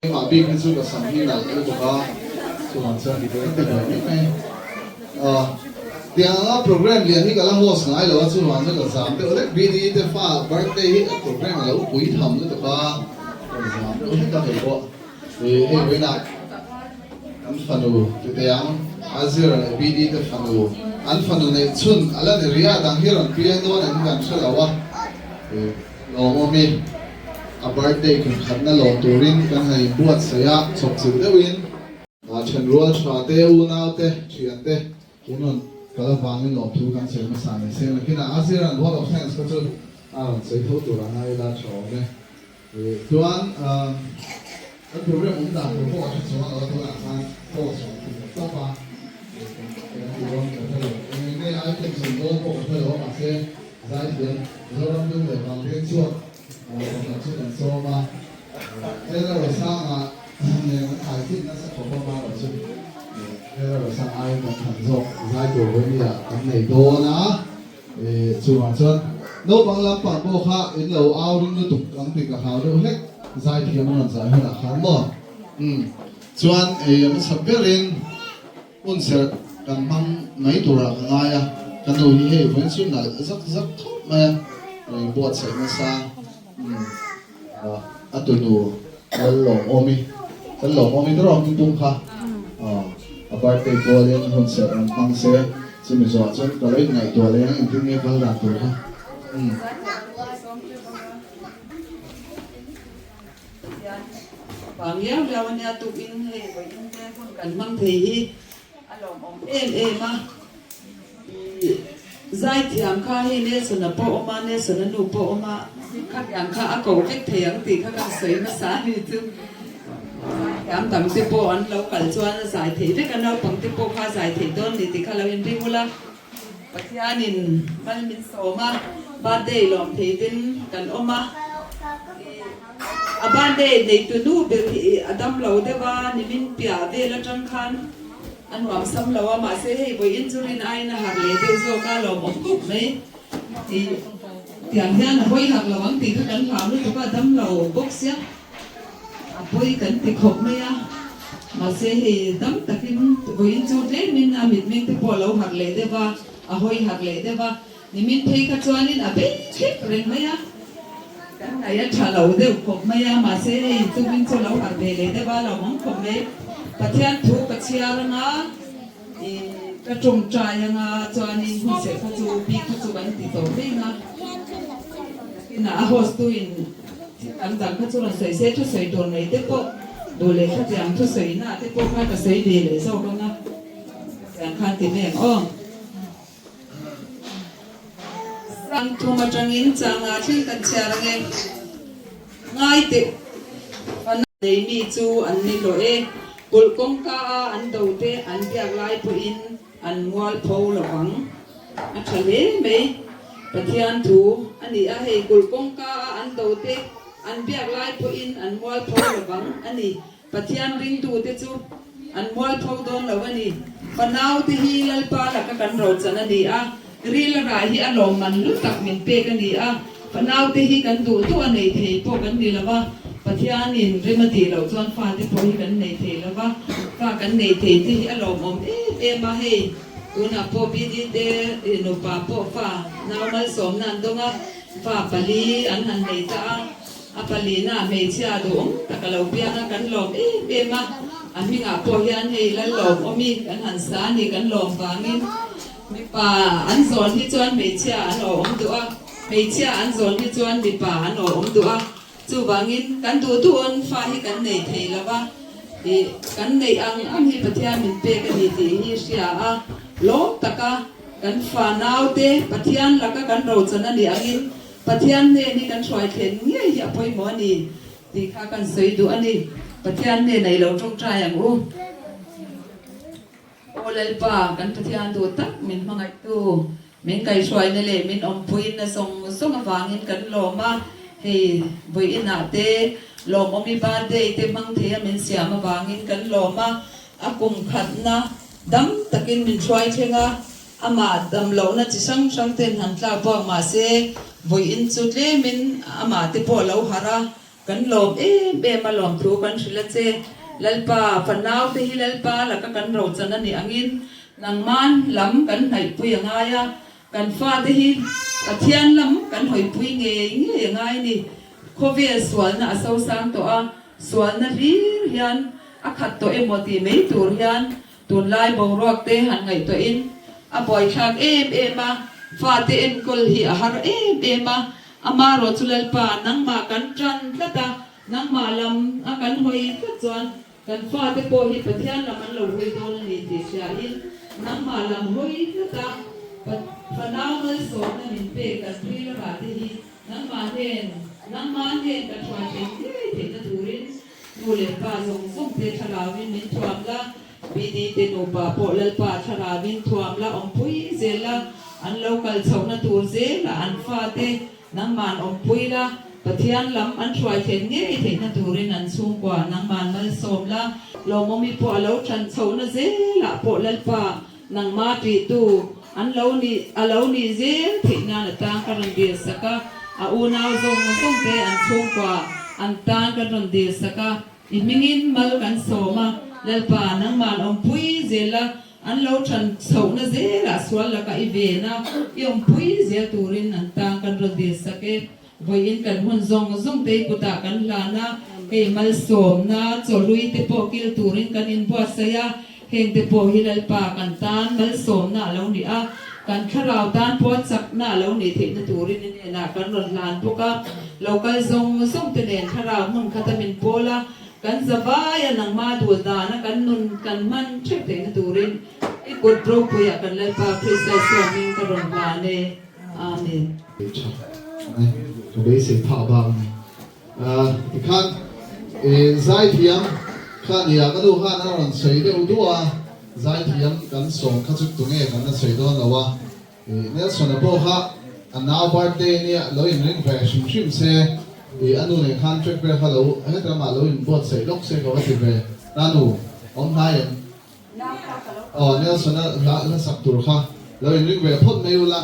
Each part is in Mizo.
Keimah bik hi chu ka sam hi nalh lutuk a, chuvang chuan ka ti buai mai mai. Tiang anga program lian hi ka la host ngai lo a, chuvang chuan ka zam deuh hlek. BD te fa birthday hi program a lo pui tham lutuk a, ka zam deuh hlek a hei pawh. Hei vawiinah kan fanu titei ang Azira leh BD te fanu, an fanu neih chhun a la ni rih a, dang hi rawn piang dawn em kan hre lo a. Lawmawm i, a birthday kum khatna lawm turin kan han inbuatsaih a, chawp chilh deuhin thenrual tha te, unau te, thian te in rawn kal avangin lawmthu kan sawi hmasa ni se. Nakinah a zir an vote of thanks kha chu a rawn sawi tho tur a ngai ila tha awm e. Chuan kan program awm dan tur pawh a hre chuang lo a, tunah khan post rawn ti ta tawp a, eng ti dawn ka hre lo, eng eng nge items awm dawn pawh ka hre lo a, mahse Zaithiam Zoram dung leh Vangveng chhuak pakhat chu kan sawm a, Ella Rosanga nen an khai thin nasa khawp a, Mara chu Ella Rosang aiin kan thlan zawk zai tur vawinia kan nei dawn a, chuvang chuan naupang lampang pawh kha in lo au ring lutuk ang tih ka hlau deuh hlek, zaithiam a rawn zai hunah khan maw? Umm chuan ei a hmasa berin. Hun serh kan hmang mai turah ka ngai a, ka nu hi hei vawiin chu nalh zak zak khawp mai a, rawn inbuatsaih nasa a tunu Lallawmawmi, Lallawmawmi te rawh hming pum kha a birthday pualin hun serh rawn hmang se, chumi zawhah chuan ka lo inngaihtuah leh ang engtin nge kal dan tur kha. Pathian vang liau liau a nia tukin hei vawiin te hun kan hmang thei hi a lawmawm em em a. Ih zaithiam kha hei Nelson-a pawh awm a, Nelson-a nu pawh awm a, khatiang kha a ko vek thei ang tih kha kan sawi hmasa a ni chu. Zaithiam dang te pawh an lo kal chuan a zai thei vek a, naupang te pawh kha a zai thei dawn ni tih kha lo inring ula. Pathianin mal min sawm a, birthday lawm thei ten kan awm a, a birthday neitu nu ber hi a dam lo deuh a, nimin piah vel atang khan a nuam sam lo a, mahse hei vawiin chu rin aiin a harh leh deuh zawk a, lawmawm khawp mai. Ih tiang hian a hawi harh lo ang tih kha kan hlau lutuk a, a dam lo bawk sia. A pawi kan ti khawp mai a, mahse hei dam takin vawiin chu tlemin a mitmeng te pawh a lo harh leh deuh a, a hawi harh leh deuh a, nimin phei kha chuanin a bei thlep reng mai a, kan ngaih a tha lo deuh khawp mai a, mahse hei tumin chu a lo harh ve leh deuh a, a lo awm khawp mai. Pathian thu ka chhiar anga ih ka tawngtai anga chuanin hun serh kha chu bik kha chu kan ti tawh reng a, nakinah a host tuin. Thil dang dang kha chu rawn sawi se, thusawi tur nei te pawh duh leh khatiang thusawi na te pawh kha ka sawi ve leh zawk ang a, khatiang khan ti mai ang aw. Sang thum atangin changa thleng kan chhiar ang e. Ngai teh fana nei mi chu an ni hlawh e, kulh kawngka a an do te an biak lai pawhin an mual pho lo vang. A tha hle mai. Pathian thu a ni a, hei kulh kawngka a an do te an biak lai pawhin an mualpho lo vang a ni. Pathian ringtu te chu an mualpho dawn lo a ni. Fanau te hi Lalpa laka kan rochan a ni a, ril a rah hi a lawmman lu tak min pek a ni a, fanau te hi kan duh duh a nei thei pawh kan ni lo va, Pathianin rem a tih loh chuan fate pawh hi kan nei thei lo va, fa kan nei thei te hi a lawmawm em em a, hei. Tunah pawh BD te nupa pawh fa nau malsawmna an dawng a, fa pali an han nei ta a, a palina hmeichhia duhawm tak a lo piang a, kan lawm em em a, a hmingah pawh hian hei Lallawm awmi kan han sa a ni, kan lawm vangin mipa an zawn hi chuan hmeichhia an awh awm duh a, hmeichhia an zawn hi chuan mipa an awh awm duh a. Chuvangin kan duh duhin fa hi kan nei thei lo va, ih kan neih ang ang hi Pathian min pek a ni tih hi hria a, lawm taka kan fa naute Pathian laka kan rochan a nih angin Pathian hnen hi kan hruai thlen ngei hi a pawimawh a ni tih kha kan sawi duh a ni. Pathian hnenah i lo tawngtai ang u. Aw Lalpa, kan Pathian duh tak min hmangaihtu, min kaihhruaina leh min awmpuiin na zawng zawng avangin kan lawm a, hei vawiinah te lawmawmi birthday te hmang thei a min siam avangin kan lawm a, a kum khatna dam takin min hruai thleng a, amah dam lohna chi hrang hrang ten han tlak buak mahse vawiin chu tlemin amah te pawh a lo harh a. Kan lawm em em a lawmthu kan hrilh a che. Lalpa, fanau te hi Lalpa laka kan rochan a nih angin nangman lam kan hnaihpui a ngai a, kan fate hi Pathian lam kan hawipui ngei ngei a ngai ni. Khawvel sualna a sosang tawh a, sualna hlir hian a khat tawh emaw tih mai tur hian Tunlai boruak te han ngaihtuahin a buaithlak em em a, fate enkawl hi a har em em a, amarawh chu Lalpa nangmah kan tan tlat a, nangmah lam a kan hawi tlat chuan kan fate pawh hi Pathian lam an lo hawi dawn a ni tih hriain nangmah lam hawi tlat a, Fanau malsawmna min pek kan tui lamah te hi nangmah hnen nangmah hnen ka thuan theih ngei theihna turin Nu leh pa zawng zawng te thlarauin min thuam la, BD te nupa pawh Lalpa thlarauin thuam la, awmpui zel la, an lo kal chhohna tur zela an fate nangman awmpui la, Pathian lam an hruai thlen ngei theihna turin an chhungkua nangman malsawm la, Lawmawmi pawh a lo ṭhan chhohna zelah pawh Lalpa nangma ṭihtu an lo nih a lo nih zel theih nan a tang ka rawn dil sak a, a unau zawng zawng te an chhungkua an tan kan rawn dil sak a, i hmingin mal kan sawm a, Lalpa nangman awmpui zel a, an lo ṭhan chhohna zelah sual lakah i ven a, i awmpui zel turin an tang kan rawn dil sak e. Vawiin kan hun zawng zawng te kutah kan hlan a, hei malsawmna chawhlui te pawh kil turin kan inbuatsaih a, heng te pawh hi Lalpa kan tan malsawmna a lo ni a, kan thlarau tan pawh chakna a lo nih theihna turin i hnenah kan rawn hlan bawk a, lo kal zawng zawng te nen thlarau hmun khata min pawl a, kan zavai a nangma dul dana kan nun kan hman theuh theihna turin i kut ropuiah kan Lalpa Krista Isua hming ka rawn hlan e. Amen. Tha ani ka beisei phah bak ani tikhan zaithiam kha nia ka nu khan a rawn sawi deuh duh a zaithiam kan sawm kha chu tunge kan la sawi dawn lo a Nelson a pawh kha a nau birthday ania lo inring ve hrim hrim se a nu nen khan track vel kha lo heta lamah lo inbuatsaih lawk se ka va ti ve ta nu awm hnai em. Aw Nelson-a hla hla sak tur kha lo inring ve phawt mai ula,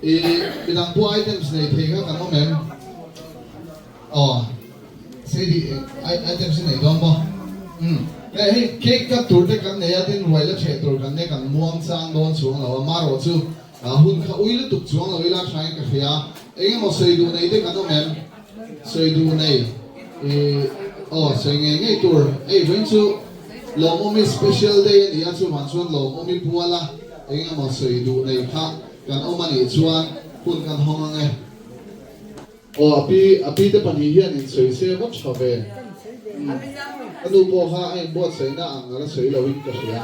i midang pawh items nei thei kha kan awm em? Aw Sadie items i nei dawn maw? Umm hei hei cake cut tur te kan nei a tin ruai la ṭheh tur kan nei kan muang chang dawn chuang lo a marawh chu hun kha ui lutuk chuang lo ila thain ka hria eng emaw sawi duh nei te kan awm em? Sawi duh nei i aw sawi ngei ngei tur ei vawiin chu Lawmawmi special day a ni a chuvang chuan Lawmawmi puala eng emaw sawi duh nei kha kan awm a nih chuan hun kan hawng ang e. Aw a pi a pi te pahnih hian in sawi se vawt tha ve. Ka nu pawh kha a inbuatsaihna ang a la sawi lo in ka hria.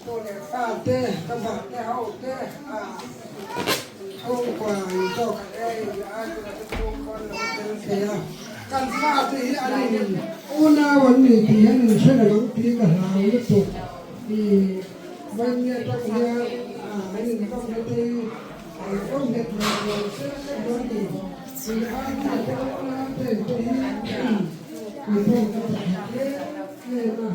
Tu leh fa te, ka va te ho te a chhungkua in chaw kan ei a chuvah chu chhungkaw an lo tel thei a, kan fa te hi an in unau an ni tih hian in hre lo ang tih ka hlau lutuk i vawiin atang hian an in kawm na te hi an kawm nghet lo lo se dawn ni i a te unau te te hi i pawh ka pakhat em em a.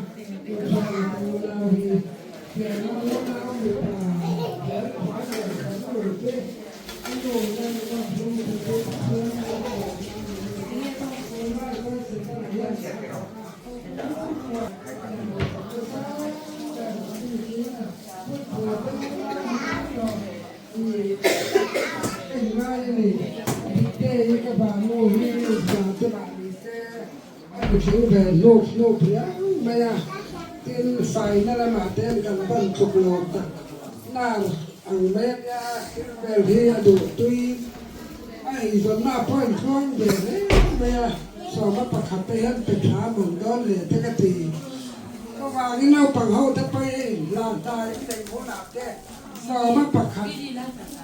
A thing ve hnuk hnuk riau mai a, tin Chuvangin faina lamah te hian kan ban tluk lo tak nar ang mai a nia, thil vel hi a duh tui a eizawnna pawh in tluang ve hle mai a, sawma pakhat te hian pe tha mawlh dawn leh te ka ti. Chuvangin naupang ho te pawh hi hlan ta in neih hunah te sawma pakhat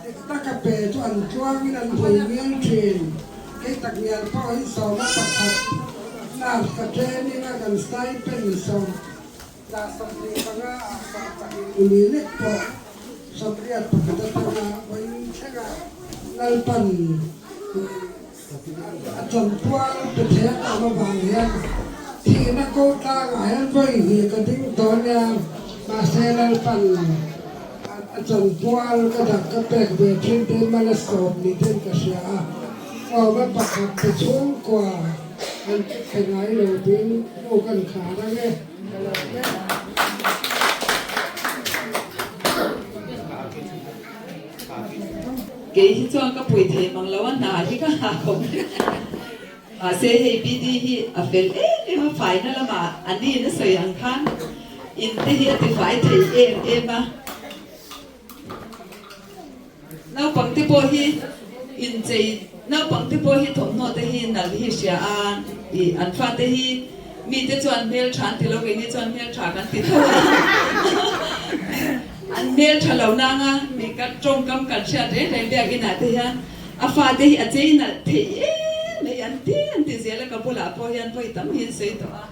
dik taka pe chu an tluangin an hmui mial thin. Kei tak ngial pawh hi sawma pakhat nar ka training a kan stipend sawm lah 25 ah 12 uli lek pawh 81 atanga vawiin thlenga Lalpan a chanpual pe thei a awm avang hian thihna ko tlangah hian vawi hnih ka ding tawh nia mahse Lalpan a chanpual ka dak ka pek ve thin te mal a sawm ni ten ka hria a awma pakhat te chhungkua an ti thei ngai lo tiin nu kan khar ang e ka lo e. Kei hi chuan ka pui thei mang lo a, hna hi ka nghah khawp mai. Mahse hei BD hi a fel em em a, faina lamah a niin a sawi ang khan in te hi a tifai thei em em a. Naupang te pawh hi inchei, naupang te pawh hi thawmhnaw te hi nalh hi hria a, ih an fate hi mite chuan hmeltha an ti lo, keini chuan hmeltha kan ti tho a. An hmel tha lo nang a, mi ka tawngkam kan hriat reng reng biak inah te hian a fate hi a chei nalh thei em mai an ti an ti zel a, ka bulah pawh hian vawi tam hi an sawi tawh a,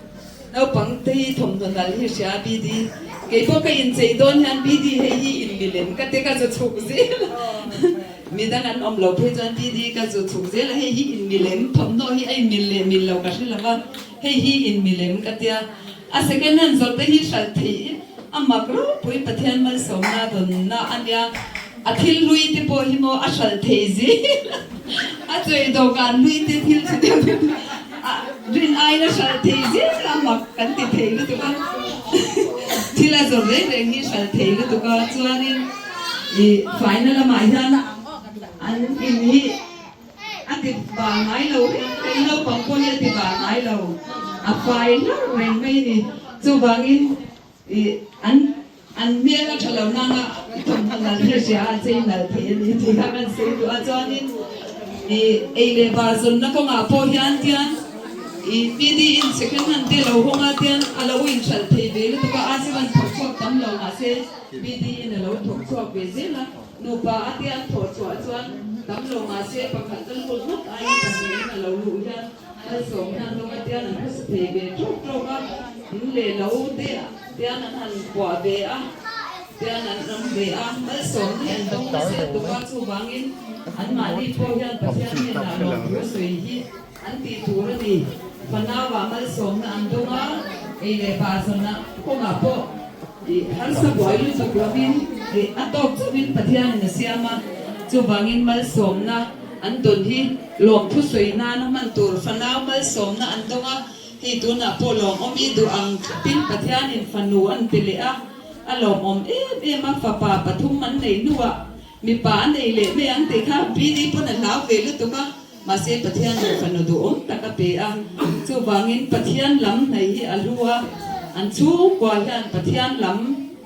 naupang te hi thawmhnaw nalh hi hria BD, kei pawh ka inchei dawn hian BD hei hi in milem ka te ka zu chhuk zel a, midang an awm lo phei chuan BD ka zu chhuk zel a, hei hi in milem thawmhnaw hi a in mil leh mil lo ka hre lo va, hei hi in milem ka tia. A second hand zawrh te hi hralh theih a mak ropui Pathian malsawmna dawnna a nia, a thil hlui te pawh hi maw a hralh thei zel a chawih dawhkan hlui te thil chu deuh deuh a rin aiin a hralh thei zel a mak kan ti thei lutuk a, thil a zawrh reng reng hi hralh thei lutuk a chuanin ih faina lamah hian an in hi. A ti vang ngai lo reng reng, naupang pawh hi a ti vang ngai lo, a fai hlar reng mai a ni. Chuvangin ih an an hmel a tha lo nanga thawmhnaw nalh hi a hria a, chei nalh thei a ni tih kha kan sawi duh a. Chuanin ih ei leh bar zawnna kawngah pawh hian tian ih PD in second hand te lo hawng a tian a lo inhralh thei ve lutuk a, Asivan thawk chhuak tam lo mahse PD in a lo thawk chhuak ve zel a. Nupa a tia an thawh chhuah chuan tam lo mahse pakhat ka lut ngawt aiin pahnihin a lo luh hian malsawm hian rawng a tian an hmasa thei ve tawk tawk a, in leh lo te tian an han kuah ve a, tian an awm ve a, malsawm hi an dawng nasa lutuk a, chuvangin anmahni pawh hian Pathian hnenah lawmthu sawi hi an tih tur a ni. Fanauah malsawmna an dawng a, ei leh pa zawnah kawngah pawh ih harsa buai lutuk lovin ih a tawk chauhin Pathianin a siam a, chuvangin malsawmna an dawn hi lawmthu sawi nana hman tur fanau malsawmna an dawng a, hei tunah pawh lawmawm i duh ang thlapin Pathianin fanu an pe leh a, a lawmawm em em a, fapa pathum an neih hnuah Mipa a nei leh mai ang tih kha BD pawn a hlau ve lutuk a, mahse Pathian in fanu duhawm tak a pe a, chuvangin Pathian lam hnaih hi a hlu a, an chhungkua hian Pathian lam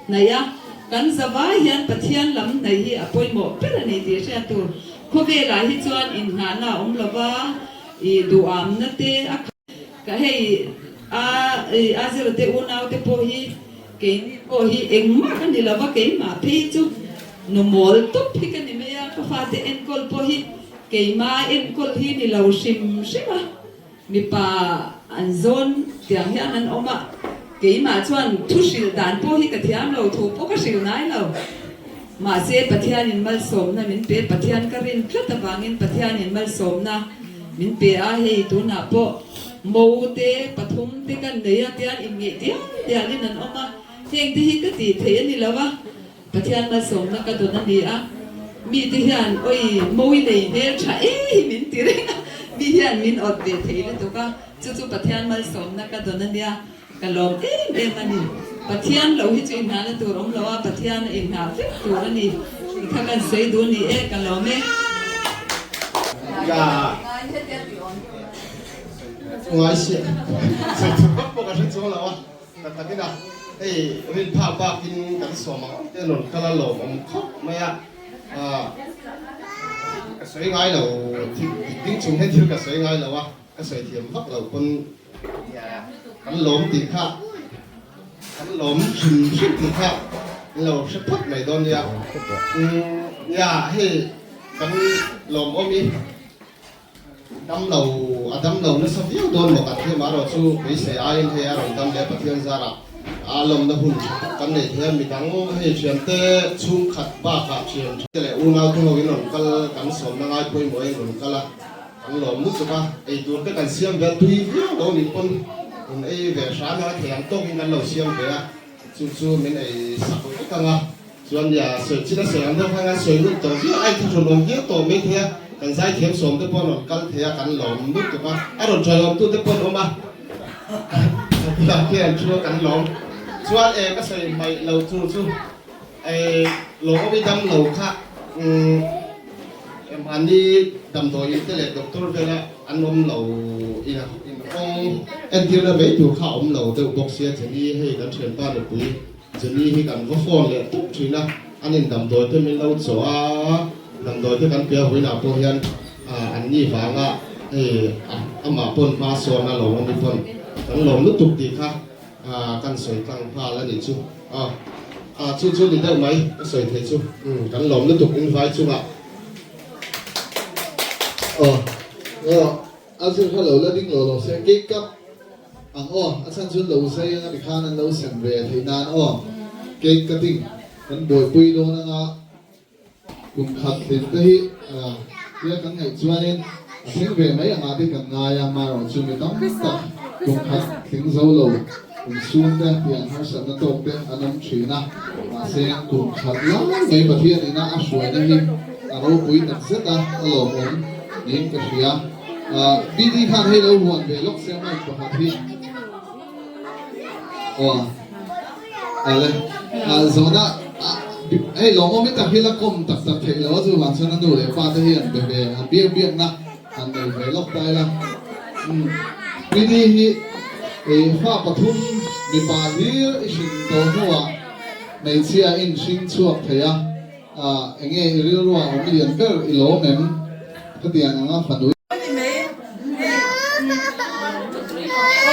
hnaih a, kan zavai hian Pathian lam hnaih hi a pawimawh ber a ni tih hriat tur. Khawvelah hi chuan inngahna a awm lova, ih duhamna te a Ka hei a a zira te unau te pawh hi keini pawh hi engmah ka ni lova keimah phei chu nu mawl tawp hi ka ni mai a, ka fate enkawl pawh hi keima enkawl hi ni lo hrim hrim a, mipa an zawn tiang hian an awm a, keimah chuan thu hrilh dan pawh hi ka thiam lo, thu pawh ka hrilh ngai lo. Mahse Pathianin malsawmna min pe, Pathian ka rin tlat avangin Pathianin malsawmna min pe a, hei tunah pawh mo te pathum te kan nei a tian inngeih dial dialin an awm a, heng te hi ka tih theih a ni lo a, Pathian malsawmna ka dawn a ni a, mi te hian awi mo i nei hmel tha e hi min ti reng a, mi hian min awt ve thei lutuk a, chu chu Pathian malsawmna ka dawn a nia. Ka lawm em em a ni. Pathian lo hi chu inhnahna tur awm lo a, Pathian a inhnah vek tur a ni. Ti kha kan sawi duh ni e, ka lawm e. Ngai siah sawi tur vak pawh ka hre chuang lo a, tak takin a. Hei rin phak bakin kan sawm ang ang te rawn kal a lawmawm khawp mai a. Ka sawi ngai lo, ding chung hian thil ka sawi ngai lo a, ka sawi thiam vak lo pawn kan lawm tih kha kan lawm hrim hrim tih kha an lo hre phawt mai dawn nia. Nia hei kan lawmawm i. Dam lo, a dam lo nasa viau dawn maw kan thiam erawh chu beisei aiin hei a rawn dam leh Pathian zarah a lawmna hun tha tak kan nei thei a, midang hei thiante chhungkhat bakah thian te leh unau te ho in rawn kal kan sawmna ngai pawimawh in rawn kal a, kan lawm lutuk a, eitur te kan siam ve a, tui viau lo nih pawn rawn ei ve hram ang a thei ang tawkin kan lo siam ve a, chu chu min ei sak vek ang a. Chuan nia, sawi chin a sawi ang deuh khan an sawi lut tawh viau, a inthlahrun awm viau tawh mai thei a, kan zaithiam sawm te pawh an rawn kal thei a, kan lawm lutuk a, a rawn thalawm tu te pawh an awm a, ka bulah khian an thu a, kan lawm. Chuan e ka sawi hmaih lo chu chu e lawmawm i dam lo kha umm mahni damdawi in te leh doctor vela an awm lo in in kawng entirna mai tur kha a awm lo deuh bawk sia Jenny hei kan thianpa nupui Jenny hi kan va phone leh tup thin a, an in damdawi te min lo chawh a, damdawi te kan pe a vawiinah pawh hian an ni vanga hei amah pawn hma sawn a lo awm i pawn kan lawm lutuk tih kha kan sawi tlang nghal a nih chu a chu chu ni deuh mai ka sawi thei chu kan lawm lutuk in vai chungah. Aw aw a zir kha lo la ding lo lo se cake cup Ang aw, a chhan chuan lo zai anga tikhan an lo sem ve theih nan aw. Cake cutting kan buaipui dawn anga kum khat hlin te hi tia kan ngaih chuanin a thleng ve mai anga te kan ngai a, marawh chu mi tam tak kum khat thleng zo lo kum chhung te pian harsatna tawk te an awm thin a, mahse kum khat lai mai Pathian ina a hruaina hi a ropui tak zet a, a lawmawm niin ka hria. BD khan hei lo huan ve lawk se mic pakhat hi aw ale zawhna hei lawmawm i tak hi la kawm tak tak theih lo a chu vang chuan a nu leh pa te hi an be ve an biak biakna han nei ve lawk ta ila BD hi fa pathum mipa hlir i hrin tawh hnuah hmeichhia in hring chhuak thei a. Enge i rilrua awm lian ber i lawm em? Ka tiang anga fanu. Ni mai hei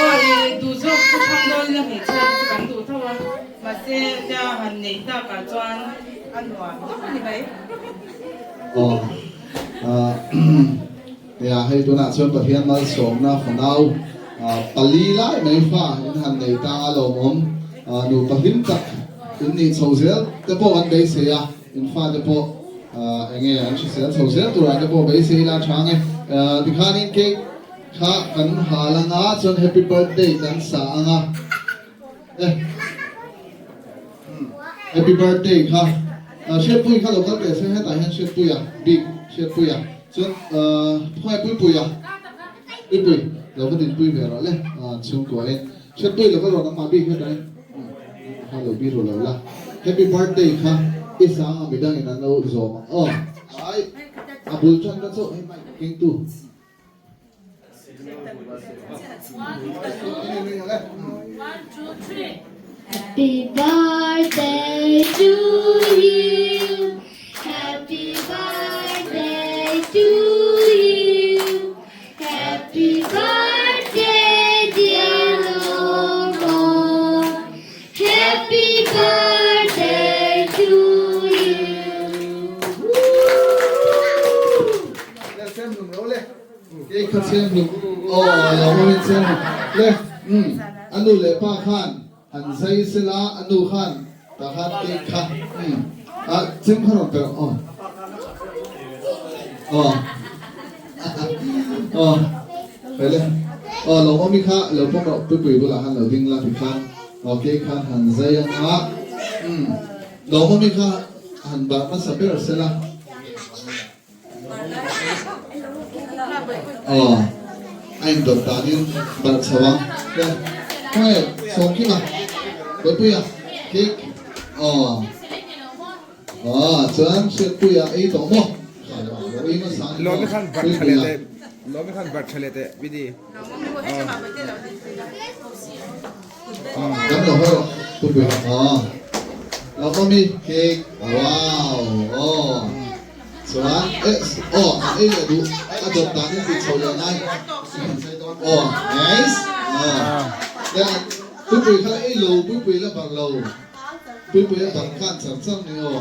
aw i duh zawk chu thlang dawn ila hmeichhia te chu kan duh tho a mahse nia han nei tak ah chuan a nuam tawp a ni mai. Aw nia hei tunah chuan Pathian malsawmna fanau pali lai mai fa in han nei ta a lawmawm nupa hlim tak In nih chho zel te pawh kan beisei a, in fate pawh enge an hrisel chho zel turah te pawh beisei ila a tha ang e. Tikhanin cake kha kan hal anga chuan happy birthday kan sa anga e happy birthday kha Hriatpui kha lo kal teh se hetah hian Hriatpuia bik Hriatpuia chuan khawngaih Puipuia Puipui lo va dinpui ve rawh le chhungkuain Hriatpui lo va rawn awm mah bik hetah hian. Kha lo bih ru lo la. Happy birthday kha i sang a midang in an lo zawm ang aw. Ai a bul tan ta chauh hei mic keng tu. Happy birthday to you Happy birthday to you Happy birthday dear Lawmawm Happy birthday to you Le sem hlum ro le Kei kha sem hlum aw Lawmawm in sem hlum le um a nu leh pa khan han zai sela a nu khan tah khan cake kha um a chem kha rawn pe rawh aw aw aw fele aw lawmawmi kha lo pawm rawh puipui bulah khan lo ding la tikhan aw cake khan han zai anga um lawmawmi kha han barh hmasa ber sela. Aw, a indawt danin barh chho ang. Tia, khawnge Sawmkima, Bawipuia, cake, aw, aw, chuan Hriatpuia ei tawh maw? Kha lo lo ei hmasa ni maw? Puipuia. Kan lo haw rawh. Tupui aw lo awm i cake wow aw chuan eh aw an ei leh duh a dawt dan in tih chho leh ngai aw nice aw leh an tupui kha ei lo puipui la bar lo puipui a bar khan char char ni aw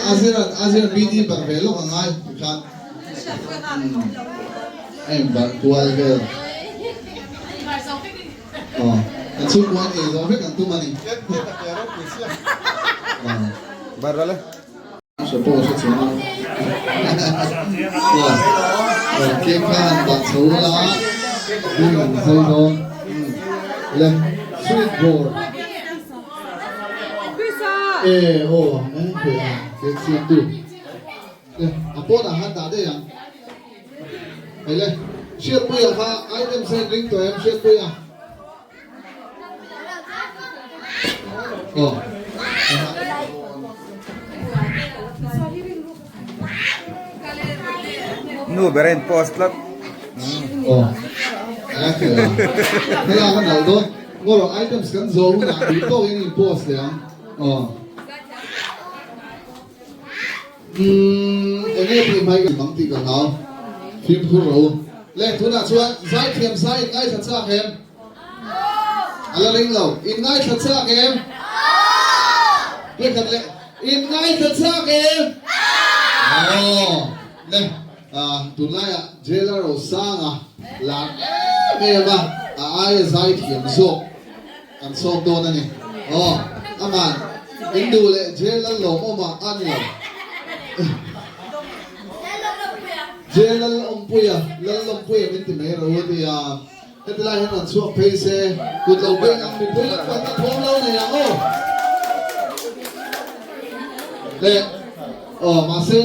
a ziran a ziran BD bar ve lawk a ngai tikhan a in bar kual vel. Aw, kan chhungkua an ei zawh vek an tum a ni. Hre pawh hre chuang lo. Aw, aw, cake kha han dah chho la, bing an zai dawn. Le, sweet board. E, aw, e, cake siam tu. Le, a pawnah han dah daih ang. Hei le, Hriatpuia kha item sen ring tawh em Hriatpuia? Aw. Nu ber a in post tlat. Aw. Hela ka nal dawn. Ngawrh items kan zawh hunah duh tawkin in post leh ang. Aw. Umm enge tih hmai ka mang tih ka hlau fimkhur ro le tunah chuan zaithiam zai in ngaithla chak em? A la ring lo in ngaithla chak em? Vekhat le in ngaithla chak em? Aw le tunlaiah jailer Rosanga lar em em a a aia zaithiam zawk Kan sawm dawn a ni. Aw, aman in duh leh jail lal lawmawm ah a ni lo. Jail lal awmpuia, lal lawmpuia min ti mai ro a ti a. Heti lai hian rawn chhuak phei se, kut lo beng ang mipui lam pawh an la thawm lo nei ang aw. Le, aw, mahse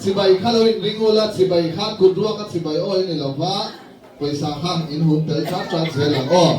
chibai kha lo inring ula, chibai khan kut ruaka chibai aw i ni lo va. Pawisa kha in hum tel chat chat zel ang aw.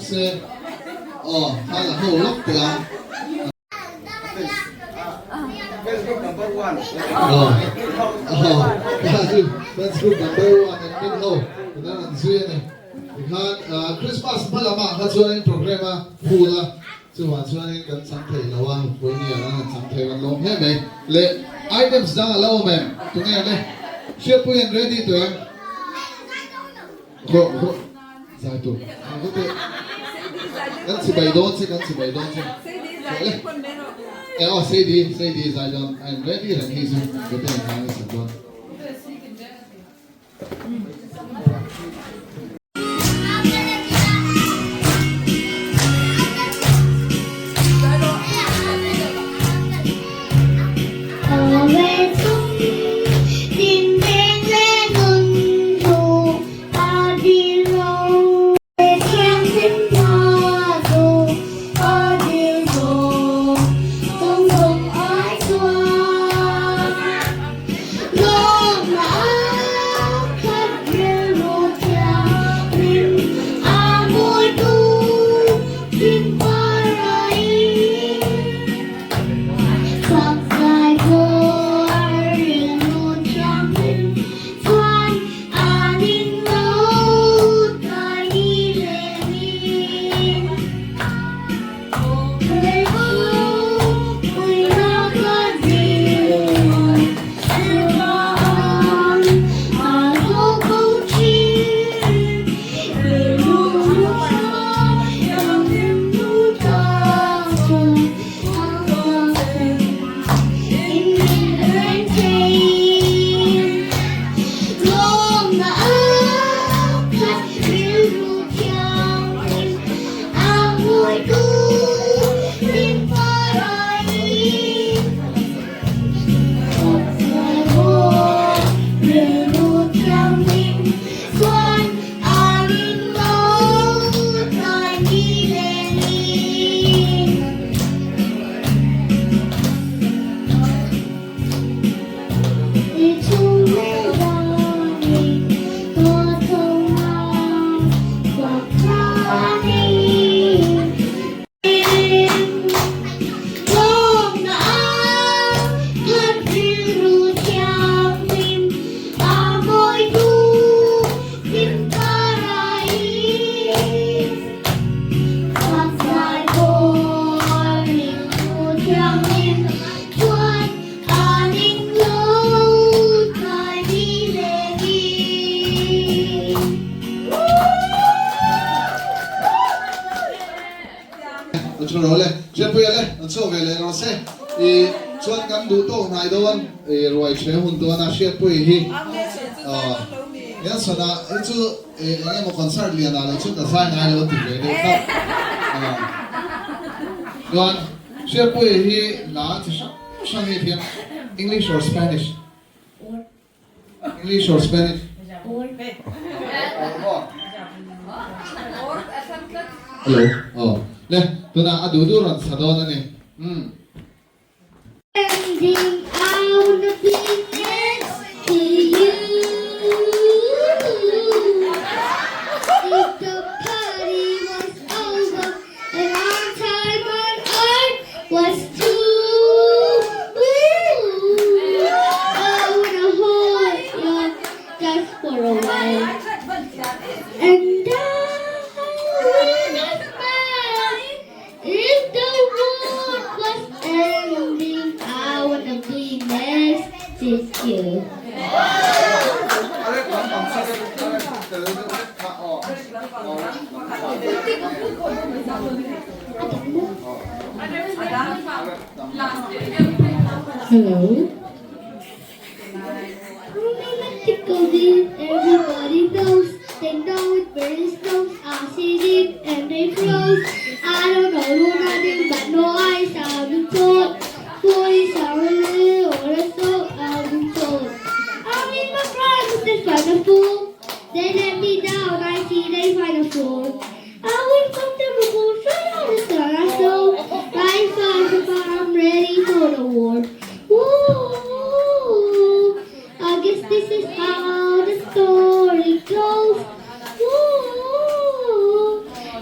se aw thla la ho lawk teh ang. Facebook number one. Aw aw kha chu Facebook number one an min ho tunah an zui a ni. Tikhan Christmas hma lamah kha chuanin program a full a chuvang chuanin kan chang thei lo a Vawinia an han chang thei kan lawm hle mai. Le items dang a lo awm em? Tunge le? Hriatpui an ready tawh em? Rawh rawh zai tur ang ka teh kan chibai dawn che kan chibai dawn che rawh le e aw Sadie Sadie zai dawn I'm ready reng hi chu ka teh ang ngai sak dawn. A thu ro le, Hriatpuia le, an chhuak ve leh rawh se. I chuan kan duh tawk hnai dawn i ruai hre hun dawn a Hriatpuia hi Nelson-a hi chu eng emaw concert lian ah lo chu ka zai ngai lo a ti ve deuh tlat. Chuan Hriatpuia hi hla chi hrang hrang hi thiam English or Spanish? English or Spanish? Hello. Oh. Le, tuna a duh duh rawn sa dawn a ni. Um. Ending I wanna be next to you. If the party was over and our time on earth was through, I wanna hold you just for a while. And I wanna smile if the world was ending. I wanna be next to you. Hello. Everybody knows they know it burns nose. I see it and they froze. I don't know nothing but noise. I've been told. Boys are a little or so I've been told. I mean my friends they find a fool. They let me down. I see they find a fool. I went from Liverpool straight on the sun. I saw right fast I'm ready for the war. Whoa, I guess this is how the story goes. Whoa,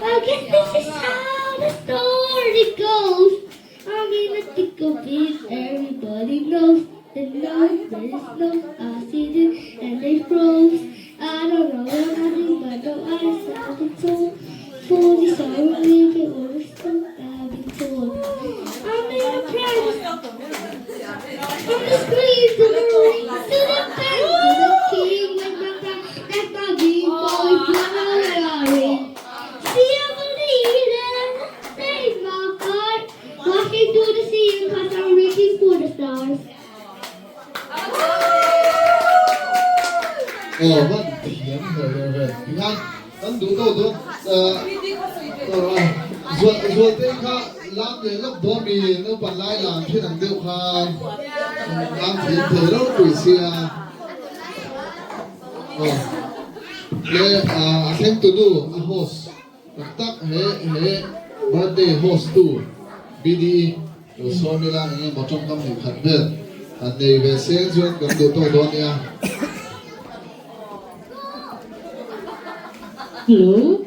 I guess this This is how the story goes. I'm in a thick of it, everybody knows. The nose, there is no oxygen, and they froze. I don't know nothing but the eyes I've been told. For this I will live it or the story I've been told. I'm in a private from the screen to the ring to the pen to the king with my crown. That's my big boy glory. See, I believe it. Save my heart. Walking through the sea cause I'm reaching for the stars. Aw van thiam hle hle ve tikhan kan duh deuh dawn zual zual te kha lam leh lawk dawn mi naupang lai lam thin ang deuh khan lam thiam thei reuh pui sia aw le a thleng tu nu a host tak tak he he birthday host tu BDE lo sawm ila eng emaw tawngkam hnih khat vel han nei ve seng chuan kan duh tawk dawn nia. Hello.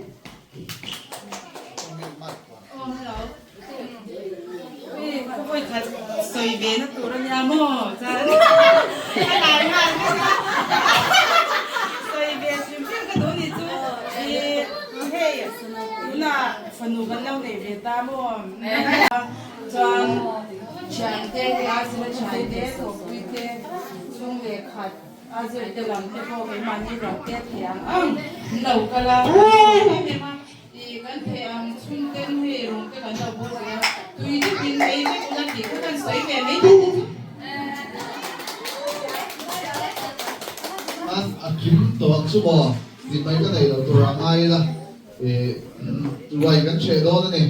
I kan thei ang chhung ten hei rawng te kan lo bawk ve a, tui deuhin ei vek ula tih kha kan sawi ve mai thei te chu. An a kim tawh ang chu maw tih mai ka neih loh tur ah ngai ila i ruai kan chheh dawn a ni.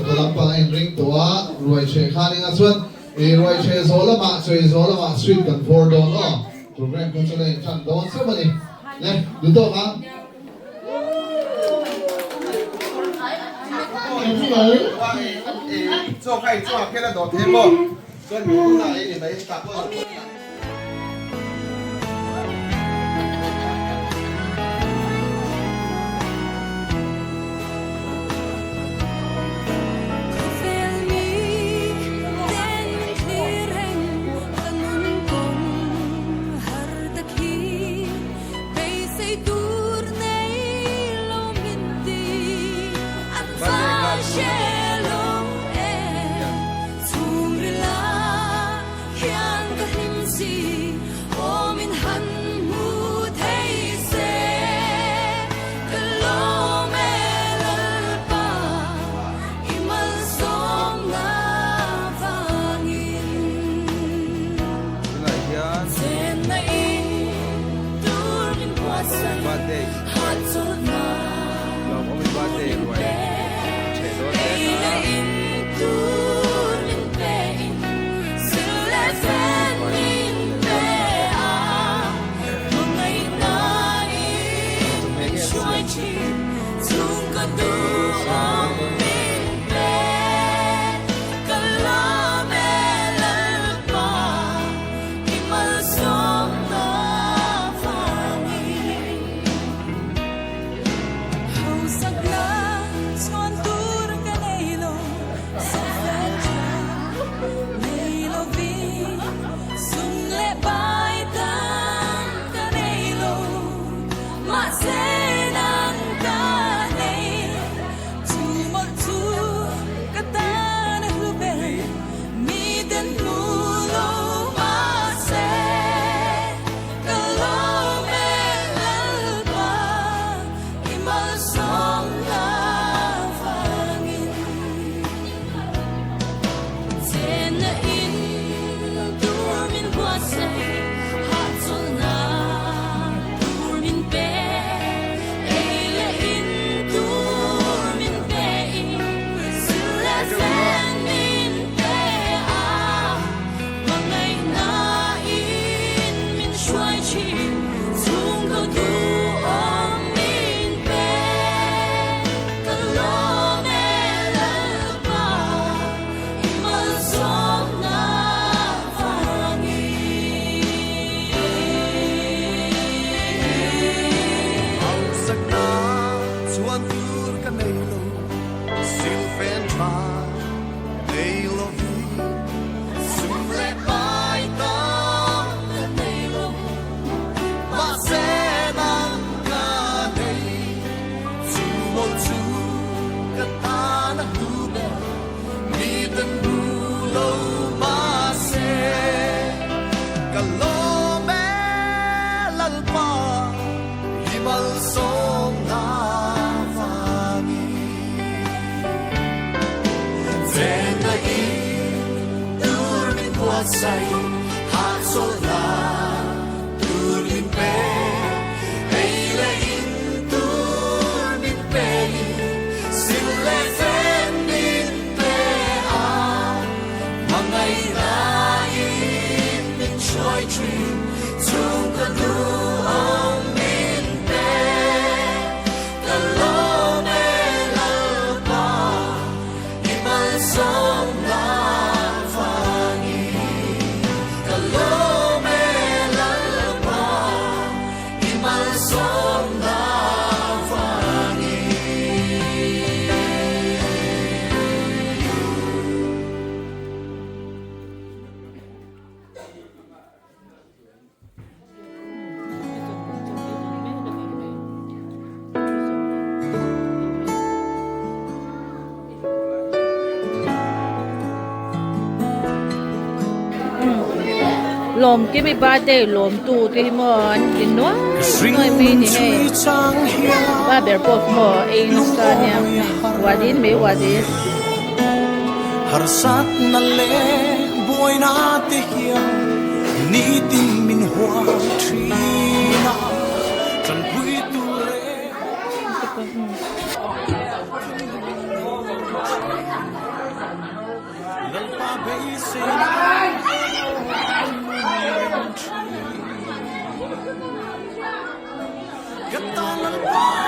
Ka lampang a inring tawh a, ruai chheh khan inga chuan i ruai chheh zawh lamah chei zawh lamah sweet kan vawr dawn aw. Program kha chu la inṭan dawn chauh a ni. Le, duh tawk ang. Venna in tur min buatsaih hahchawlhna tur min pe Ei leh in tur min pe in silh leh fen min pe a Hmangaihna in min hruai thin chung ka duhawm min pe Ka lawm e Lalpa i malsawmna vangin Ka lawm e Lalpa i malsawmna vangin. Lawm kimi birthday lawm tu te hi maw an ti nuai nuai mai ni hei pa ber pawh maw ei nasa nia huanin mai huanin. Harsatna leh buaina te hian nitin min huam thin a, tanpui tur reng Lalpa beiseina reng thin. Ka tan Lalpa.